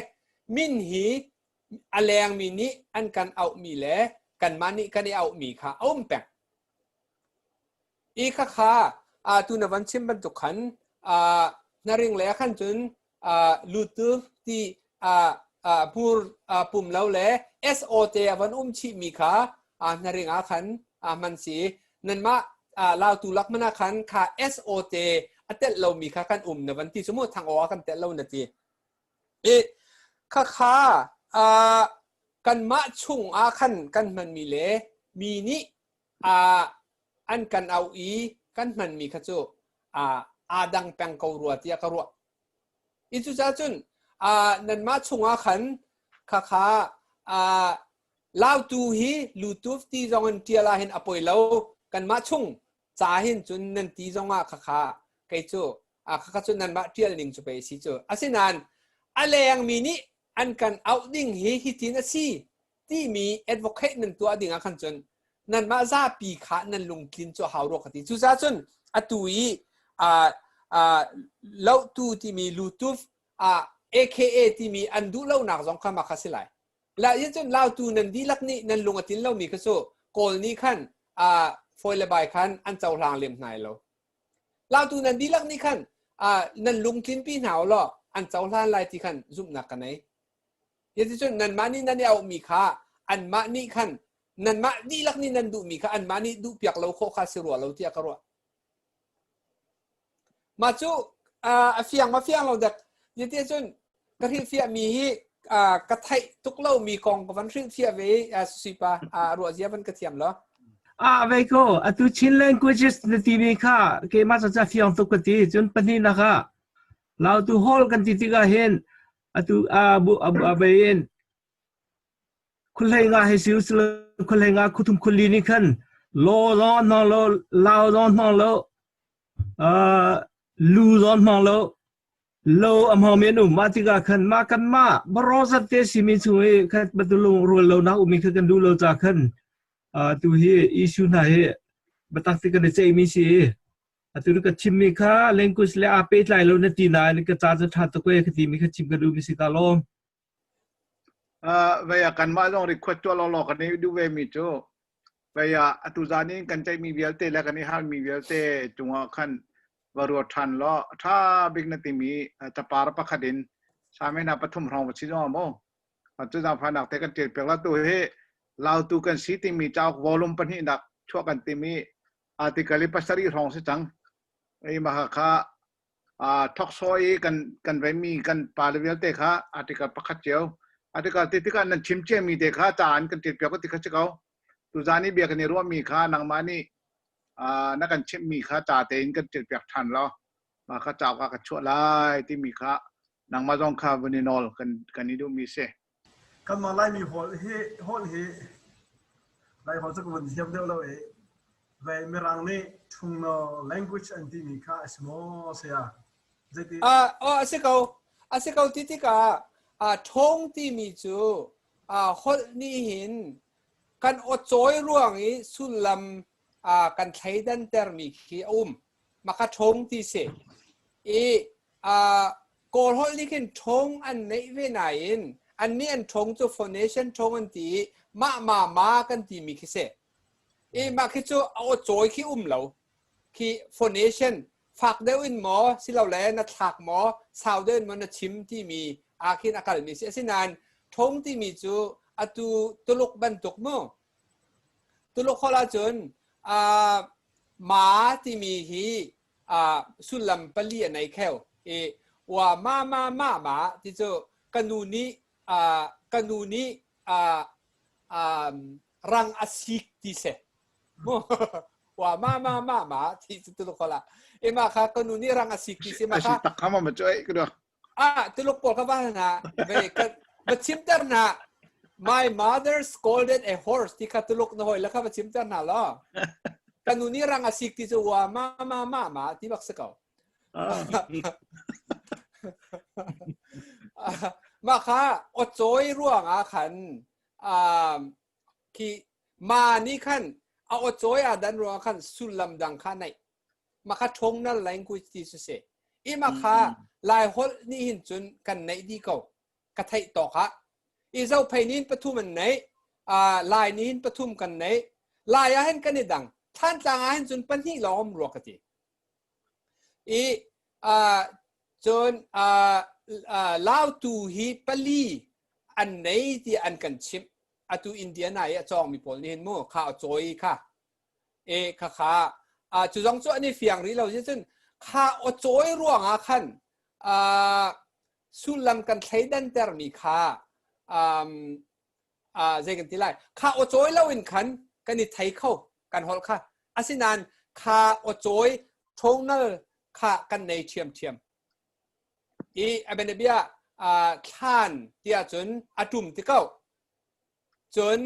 Min hi a lengmi nih an kan auhmi le kanmah nih kan i auhmi kha a um peng. I khakha tu na van chim bantuk khan hnaring le khan cun lutu ti hmur pum lo le SO te a van um chih mi kha hnaring ah khan hman si. Nanmah lautu lak mana khan kha SO te a telh lomi kha kan um na van ti cu mu thang aw kan telh lo na ti. I khakha kanmah chung ah khan kan hmanmi le mi nih an kan auh i kan hmanmi kha cu aa dang peng ko rua tiah ka ruah. I cucaah cun nanmah chungah khan khakha lautu hi lutuf ti zong in ṭial ah hin a poi lo. Kanmah chung ca hin cun nan ti zongah khakha kei cu khakha cu nanmah ṭial ning cu pei si cu. Asinain a lengmi nih an kan auh ding hi hitin a si timi advocate nan tuah ding ah khan cun nanmah zapi kha nan lungtlin cu hau rua ka ti. Cucaah cun atu i lohtu timi lutuf AKA timi an duh lonak zong kha mah kha si lai. La yin cun lautu nan dihlak nih nan lung a tlin lomi kha cu Kawl nih khan fawi le bai khan an cohlang lem hna lo. Lautu nan dihlak nih khan nan lungtlinpi hna u law an cohlan lai ti khan zumhnak ka nei. Cuticun nanmah nih nan i auhmi kha anmah nih khan nanmah dihlak nih nan duhmi kha anmah nih duhpiak lo khawh kha si rua lo tiah ka ruah. Mah cu a fiang ma fiang lo dek. Cuticun ka hrilhfiahmi hi ka theih tuk lomi kong ka van hrilhfiah ve i Suipa ruah zia van ka thiam lo. Ah ve ko atu Chin languages na timi kha keimah ca fiang tuk ka ti cun pahnihnak ah Lautu Hall kan ti tikah hin atu a bu a in khuhlei nga he si usilo khuhlei nga khuthum khuli ni khan lo zong hmang lo lao zong hmang lo lu zong hmang lo lo a hmang men um ma tikah khan ma kan ma baro zat te simi chung i khat batulung rual lo nak umi kha kan duh lo cha khan tu hi issue hna hi batak ti kan i ceih mi si Atu ka chimmi kha language le aa pehtlai lo na ti nain ka ca cu ṭha tuk ee ka timi kha chim ka duhmi si ka lawm. Uh, vei ah kanmah zong request tuah lawlaw kan i duh ve mi cu vei ah atu zan in kan ceihmi vialte le kan i halmi vialte cungah khan va ruat ṭhan law a ṭha bik na timi capar pakhat in samena pathum hrawng va si zong maw cu zaangfahnak te kan ṭial piak la tu hi lautu kan si timi cauk volume pahnihnak chuah kan timi article i pasarih hrawng si cang. Ei mah kha thoksaw i kan kan reimi kan pa le vialte kha article pakhat cio article ti tikah nan chim ciami te kha ca an kan ṭial piak ti kha si ko. Tuzan i bia kan i ruahmi kha nangmah nih na kan chimhmi kha ca tein kan ṭial piak ṭhan law mah kha cauk ah ka chuah lai timi kha nangmah zong kha vun i nawl kan kan i duhmi si. Kanmah Laimi holh hi holh hi Lai holh cu ka vun thiam deuh lo i vei Mirang nih tonal language an timi kha a si maw saya? Zeiti? Ah, oh, a si ko. A si ko ti tikah ah ṭhawng timi cu ah holh nih hin kan aw cawi ruang i sullam ah kan thleidantermi khi a um. Mah kha ṭhawng ti si. I Kawl holh nih khin ṭhawng an neih ve nain annih an ṭhawng cu phonation ṭhawng an ti i mah ma ma kan timi khi si. I mah khi cu a aw cawi khi um lo. Khi phonation fak deuh in maw silole na thlak maw sau deuh in maw na chim timi ah khin a kalmi si. Asinain ṭhawng timi cu atu Tuluk bantuk mu. Tuluk holh ahcun ma timi hi sullam pali a nei kheu i wa ma ma ma ma ti cu ka nu nih ka nu nih rang a sik ti si wa ma ma ma ma ti cu tuluk holh ah ima kha ka nu nih rang a sik ti si ma kha tak kha ma ma chu ai ka ah tuluk pawl kha va hna ve ka va chimter hna my mother scolded a horse ti kha tuluk na hoi la kha va chimter hna lo. Ka nu nih rang a sik ti cu wa ma ma ma ma ti bak si ko. Mah kha awcawi ruang ah khan um, khi ma nih khan a awcawi aa dan ruang ah khan sullam dang kha naih. Mah kha tonal language ti cu si. I mah kha Lai holh nih hin cun kan neih dih ko. Ka theih tawk ah. I Zophei nih hin pathum an neih. Uh, Lai nih hin pathum kan neih. Lai ah hin kan i dang. Thantlang ah hin cun pahnih lawng um rua ka ti. I uh, cun uh, uh, Lautu hi pali an nei ti an kan chimh. Atu Indiana i a cawngmi pawl nih hin mu kha a cawi kha e kha kha uh, cu zong cu an i fiang rih lo cun kha aw cawi ruangah khan uh, sullam kan thleidantermi kha um, uh, zei kan ti lai kha aw cawi lo in khan kan i thei kho kan holh kha asinain kha aw cawi tonal kha kan nei ṭhiamṭhiam i abenabia uh, thlan tiah cun a ṭum ti ko Cun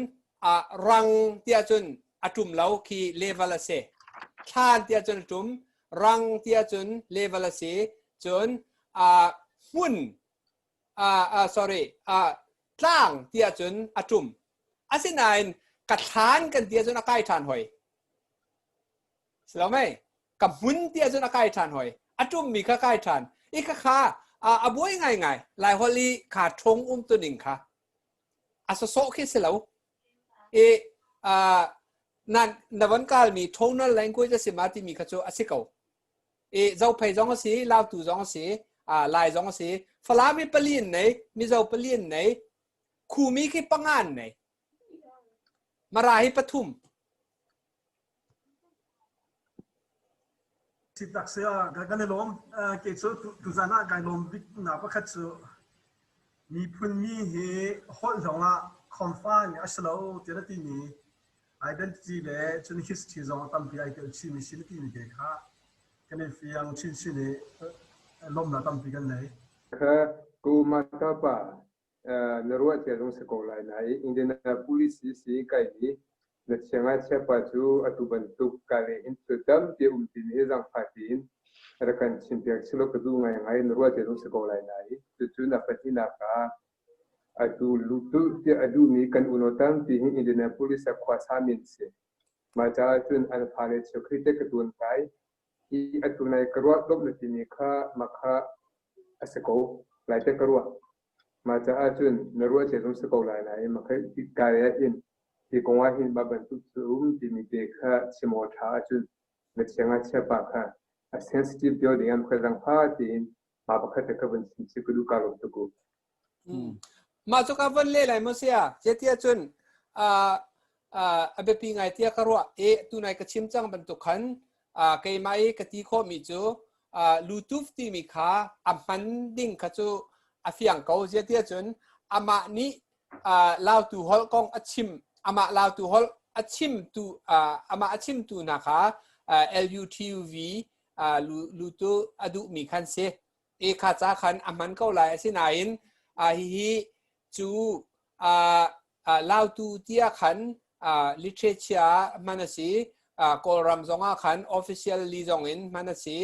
uh, rang tiah cun a ṭum lo khi level a si. Thlan tiah cun a ṭum, rang tiah cun level a si. Cun uh, hmun uh, uh, sorry uh, tlang tiah cun a ṭum. Asinain ka thlan kan ti ahcun a kai ṭhan hoi. Si lo mei? Ka hmun ti ahcun a kai ṭhan hoi. A ṭummi kha kai ṭhan. I kha kha a buai ngaingai. Lai holh i kha ṭhong um tuning kha. A sawsawh khi si lo. I uh, nan na von kalmi tonal language a si ma timi kha cu a si ko. I Zophei zong a si, Lautu zong a si, uh, Lai zong a si. Falam hi pali in nei, Mizo pali in nei, Khumi khi panga an nei. Mara hi pathum. Si tak si ah kan i lawm. Kei cu tuzan ah kai lawm bik na pakhat cu miphun mi hi holh zong ah confine a si lo ti na timi identity le cun history zong tampi ai tel chimi si na timi te kha kan i fiang chinchin i lawmnak tampi kan nei. Kha ku mata pa na ruah cia zong si ko lai nain Indianapolis si kai i na siangngakchia pa cu atu bantuk ka le hin thil tampi a um timi hi zaangfah tein rak kan chimpiak selaw ka duh ngaingai na ruah cia zong si ko lai nain cucu na pahnihnak ah atu lutu tiah a duhmi kan unau tampi hi Indianapolis ah khua sami an si. Mah caah cun an fale cheukhat te ka tuan kai i atu nai ka ruah dawp na timi kha mah kha a si ko lai te ka ruah. Mah caah cun na ruah cia zong si ko lai nain mah kha kai ah hin hi kong ah hin mah bantuk cu a um timi te kha chim awk ṭha ahcun na siangngakchia pa kha a sensitive deuh ding ah kha zangfa tein pa pakhat te kha vun chim si ka duh ka lawm tuk u. Mah cu ka von le lai maw sia? Zeitiah cun a biapi ngai tiah ka ruah. E tunai ka chim cang bantuk khan keimah i ka ti khawhmi cu Bluetooth timi kha a hman ding kha cu a fiang ko. Zeitiah cun amah nih Lautu holh kong a chim amah Lautu holh a chimtu amah a chimtu hna kha LUTUV lutu a duhmi khan si. E kha ca khan a hman ko lai asinain hihi cu Lautu tiah khan literature ah hman a si. Kawlram zongah khan officially zong in hman a si.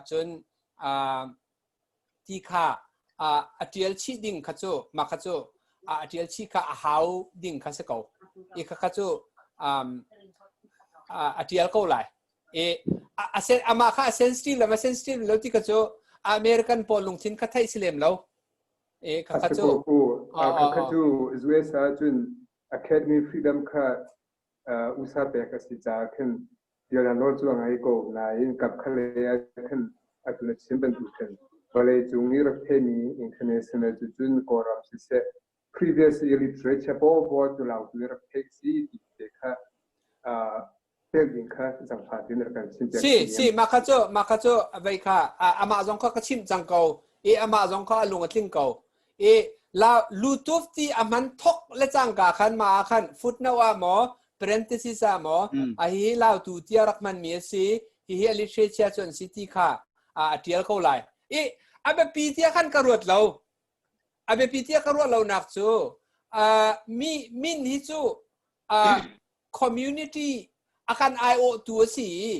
Cun ti kha a ṭial chih ding kha cu mah kha cu a ṭial chih kha a hau ding kha si ko. I kha kha cu a ṭial ko lai. I amah kha a sensitive le ma sensitive lo ti kha cu American pawl lungthin kha theih si lem lo. E kha kha cu kha cu US ah cun Academy Freedom kha USA pek a si caah khin tial nawl cu a ngei ko nain kap kha le ah khin atu na chim bantuk khin vawlei cung i rak theimi international cu cun Kawlram siseh previous literature paohpaoh cu lautu i rak theih si ti te kha pek ding kha zangfah tin rak kan chim Si si mah kha cu mah kha cu vei kha amah zong kha ka chimh cang ko i amah zong kha a lung a tling ko i la Bluetooth ti a hman thok le cangka khan ma ah khan footnote ah maw parenthesis ah maw a hi lautu tia rak hman mi a si hihi a literature cu an si ti kha a tial ko lai i a biapi tia khan ka ruat lo a biapi tia ka ruat lo nak cu mi min hi cu community. A kan aiawhtu a si i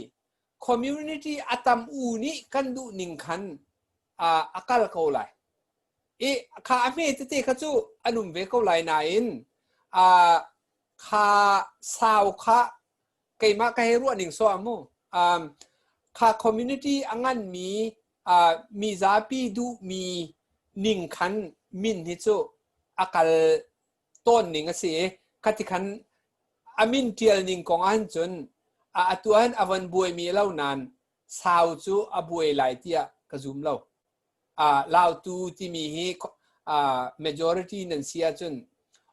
community a tam u nih kan duh ning khan a kal ko lai. I kha a hme tete kha cu an um ve ko lai nain kha sau kha keimah ka hei ruah ning so mu. Kha community a ngan mi mi zapi duh mi ning khan min hi cu a kal tawn ning a si i khati khan a min ṭial ning kong ahhin cun atu ahhin a von buaimi lo nain sau cu a buai lai tiah ka zum lo. Lautu timi hi majority nan si ahcun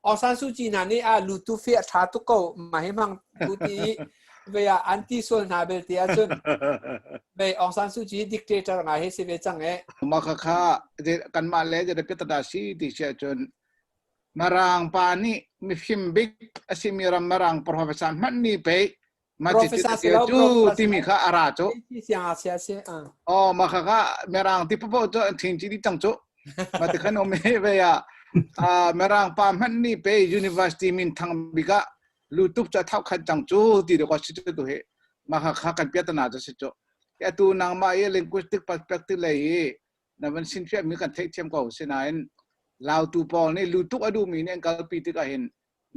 Aung San Suu Kyi hna nih a lutu fe a ṭha tuk ko mah hi hmang tu ti i vei ah an ti sual hna belte ahcun vei Aung San Suu Kyi dictator ngai hi si ve cang e. Mah khakha kanmah le piatata si ti si ahcun Marang pa nih mifim bik a simi ram Marang professor hmanh nih pei Professor cu timi kha a ra cu. Siangngakchia si. Oh ma kha kha Mirang ti popo cu an thin chi di cang cu. Ma ti khan um he ve ya. Mirang pa hmanh nih pei university min thang bik ah lutup cu thau khat cang cu ti de ko si cu tu he. Ma kha kha kan piatana cu si cu. Atu nangmah i linguistic perspective lei i na van sin fiah mi kan theihthiam ko sinain Lautu pawl nih lutuk a duhmi nih an kalpi tikah hin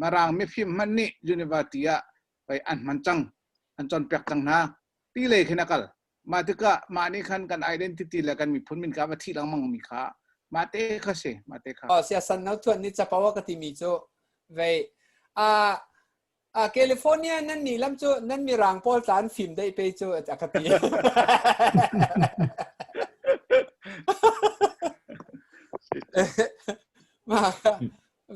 Mirang mifim hmanh nih university ah pei an hman cang an cawnpiak cang hna ti lei khin a kal mah tikah mah nih khan kan identity le kan miphun min kha va thih lengmang mi kha mah te kha si mah te kha Oh sia san no thuan ni capo ka timi cu vei a a California nan ni lam cu nan mirang pawl tla an fim dei pe cu a ka ti. Ma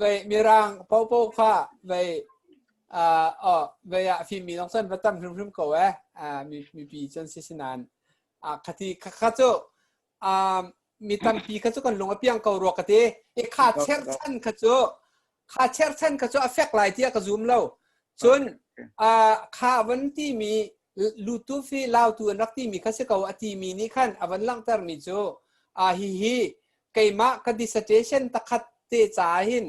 vei mirang popo kha vei oh vei ah fim mi dong san va tam hrimhrim ko eh mi mipi cun si sinan khati kha cu mi tampi kha cu kan lung a piang ko rua ka ti i kha cherchan kha cu kha cherchan kha cu a fek lai tiah ka zum lo cun kha van ti mi lutu fi lautu an rak ti mi kha si ko a ti mi nih khan a van langhter mi cu a hi hi keimah ka dissertation takhat te ca hin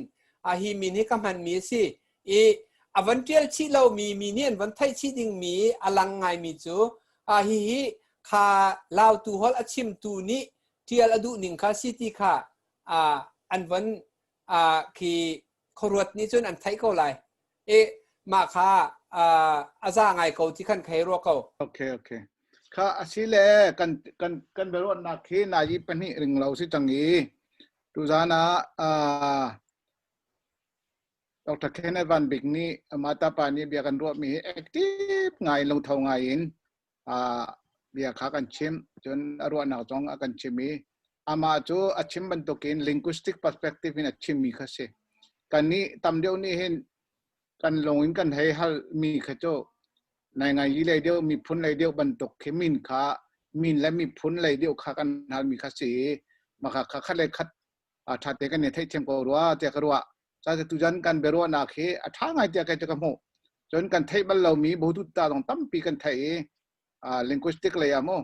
a hi min hi ka hman mi a si i a van tial chih lo mi mi nih an van theih chih ding mi a lang ngai mi cu a hi hi kha lautu holh a chimtu nih tial a duh ning kha si ti kha an van khi khuaruat nih cun an theih ko lai i mah kha a za ngai ko ti khan khei rua ko. Okay okay. Kha asile kan kan kan biaruahnak khi nayi pahnih ring lo si cang i tuzan ah Dr. Kenneth Van Bik nih Mata pa nih bia kan ruahmi hi active ngai lungtho ngai in bia kha kan chim cun a ruahnak zong a kan chim i amah cu a chim bantukin linguistic perspective in a chimmi kha si kan nih tam deuh nih hin kan lung in kan hei hal mi kha cu nai ngai li lei deuh miphun lei deuh bantuk khi min kha min le miphun lei deuh kha kan hal mi kha si maka kha khat le khat ṭha te kan i theihthiam ko rua tiah ka ruah ca tujan kan biaruahnak hi a ṭha ngai tiah kei cu ka hmuh cun kan theih bal lomi bohtu ta zong tampi kan theih i linguistic lei ah mu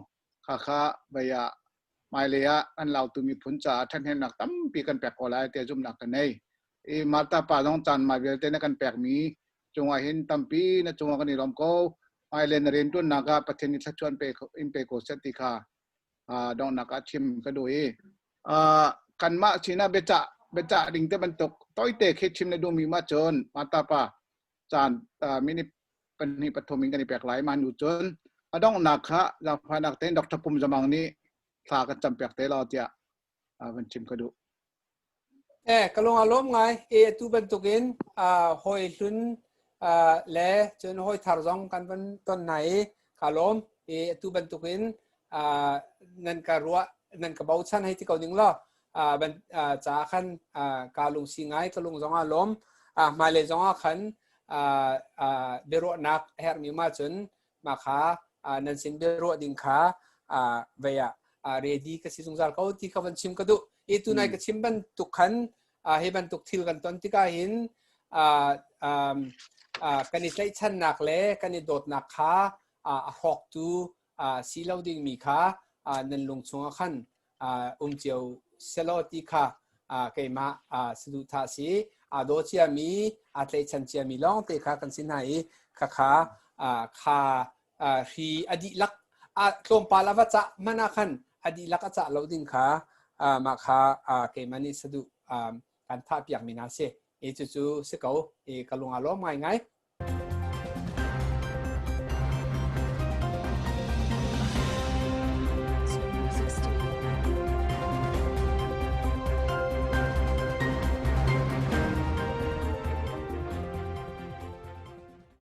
kha kha vei ah hmailei ah kan lautu miphun caah ṭhathnemnak tampi kan pek ko lai tiah zumhnak ka nei i Martha pa zong caan mai vialte na kan pekmi cungah hin tampi na cungah kan i lawm ko hmailei na rianṭuannak ah Pathian nih thluachuah in pe ko seh ti kha donghnak ah chim ka duh i kanmah sinah biacah biacah ding te bantuk toite khi chim na duhmi ma cun mata pa caan minute pahnih pathum in kan i pek lai ma nu cun a donghnak kha zaangfahnak tein Dr. Pum Zamang nih thla kan cam piak te law tiah van chim ka duh. Eh, ka lung a lawm ngai. E atu bantukin hawi hlun le cun hawi thar zong kan van ton hna i ka lawm. E atu bantukin nan ka ruah nan ka bochan hei ti ko ning law ban ca khan ka lung si ngai ka lung zong a lawm. Hmailei zong ah khan biaruahnak herhmi ma cun mah kha nan sin biaruah ding kha vei ah ready ka si zungzal ko ti kha van chim ka duh i tunai ka chim bantuk khan hi bantuk thil kan ton tikah hin kan i tlaihchannak le kan i dawtnak kha a hrawktu si lo dingmi kha nan lung chungah khan um cio selaw ti kha keimah saduhthah si aa daw ciami aa tlaihchan ciami lawng te kha kan si hna i khakha. Kha hri a dihlak tlawmpal a va cah hmanh ah khan a dihlak a cah lo ding kha mah kha keimah nih saduh kan thah piakmi hna si. Cucu si ko. Ka lung a lawm ngaingai.